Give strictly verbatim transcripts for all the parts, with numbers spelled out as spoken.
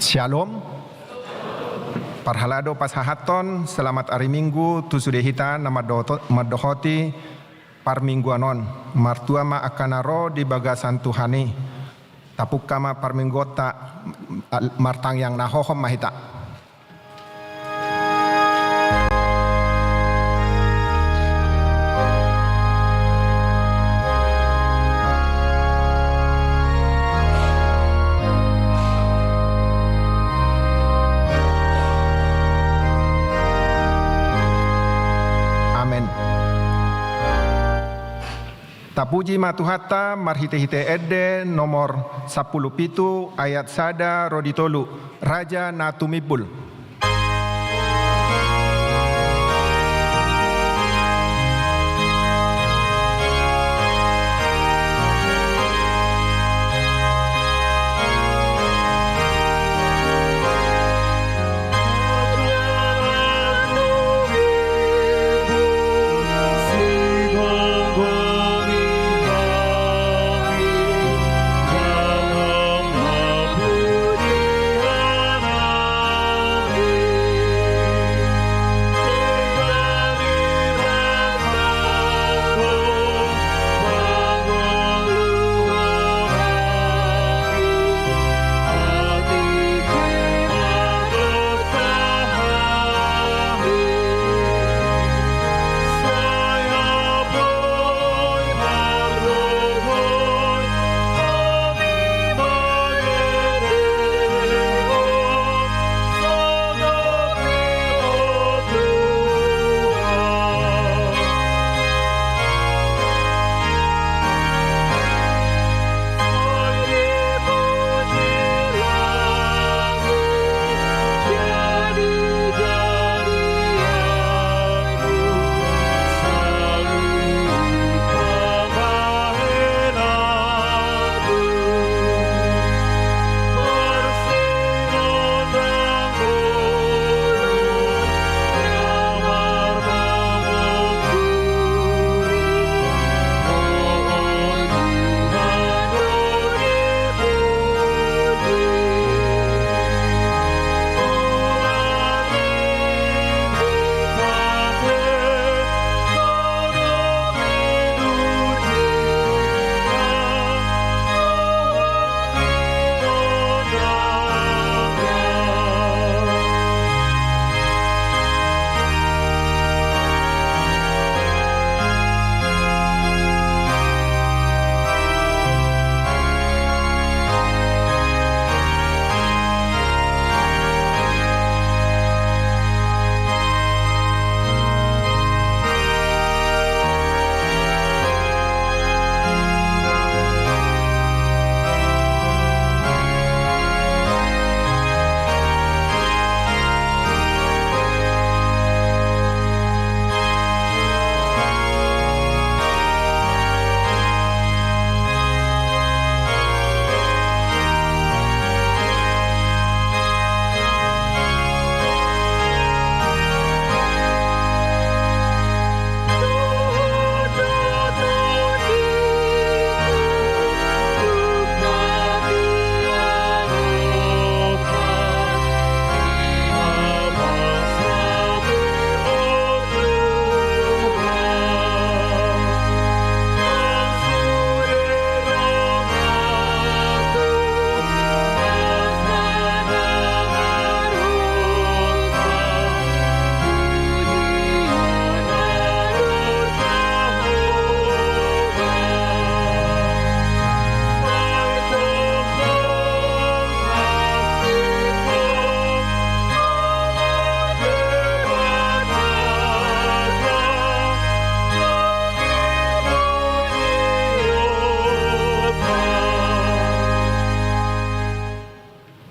Syalom. Parhalado pasahathon selamat ari Minggu tu sude hita na mandohoto-, mandohoti parmingguan on. Martua ma angka na ro di bagasan Tuhan i. Tapungka ma parmingguonta, al-, martangiang na hohom ma hita. Amen. Tapuji ma Tuhanta marhite-hite ende nomor sampulu pitu ayat sada ro di tolu, Raja na Tumimbul.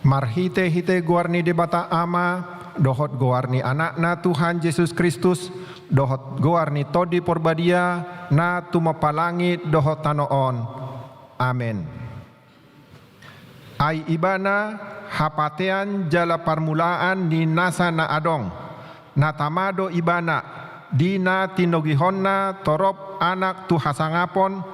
Marhite-hite goar ni Debata Ama, dohot goar ni Anakna Tuhan Jesus Kristus, dohot goar ni Tondi Porbadia, na tumompa langit dohot tano on. Amen. Ai Ibana hapatean jala parmulaan ni nasa na adong, na tama do Ibana, di na tinogihonna torop anak tu hasangapon,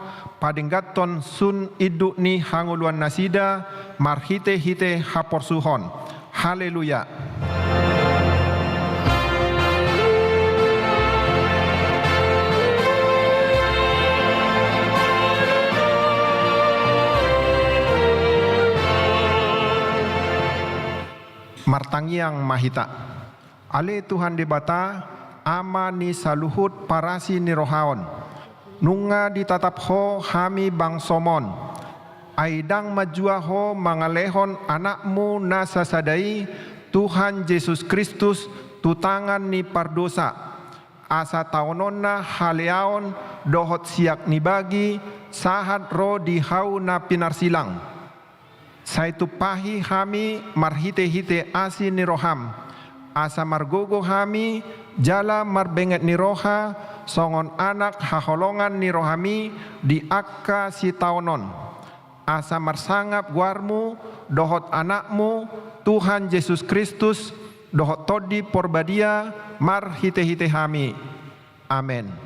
padengganhon sun induk ni hangoluannasida marhitehite haporsuhon. Haleluya! Martangiang ma hita. Ale Tuhan Debata, Ama ni saluhut parasi ni roha on, nunga ditatap Ho hami bangsoM on. Ai ndang manjua Ho mangalehon Anakmu na sasada i, Tuhan Jesus Kristus, tu tangan ni pardosa, asa taononna haleaon dohot siak ni bagi sahat ro di hau na pinarsilang. Sai tumpahi hami marhitehite asi ni rohaM, asa margogo hami jala marbenget ni roha songon anak haholongan ni rohaMi di angka sitaonon, asa marsangap goarMu dohot Anakmu, Tuhan Jesus Kristus, dohot Tondi Porbadia marhitehite hami. Amen.